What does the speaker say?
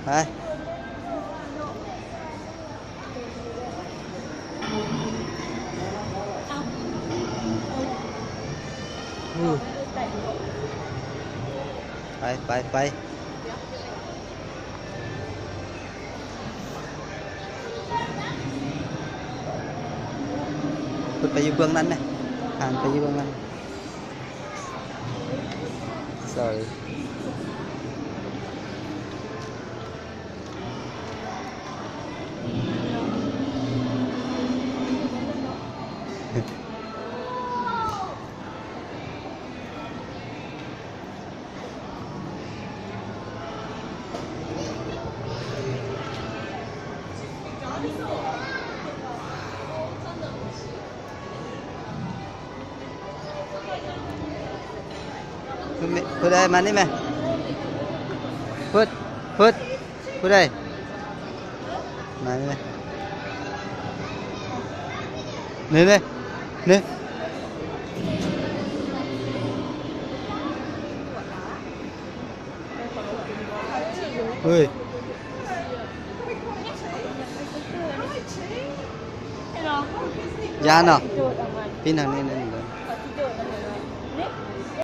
ໄປ ອືມ ໄປ ໄປ ໄປ ພຸດໄປຢູ່ເບື້ອງນັ້ນແມະ ຫັນໄປຢູ່ເບື້ອງນັ້ນ. Sorry. ຜູ້ໃດ ມານີ້ແມະ ພຸດ ພຸດ ຜູ້ໃດ ມານີ້ແມະ ນີ້ ນີ້ ນີ້ ເຮີ້ຍ ຢ່າເນາະ ປິ່ນທາງນີ້ໜຶ່ງ.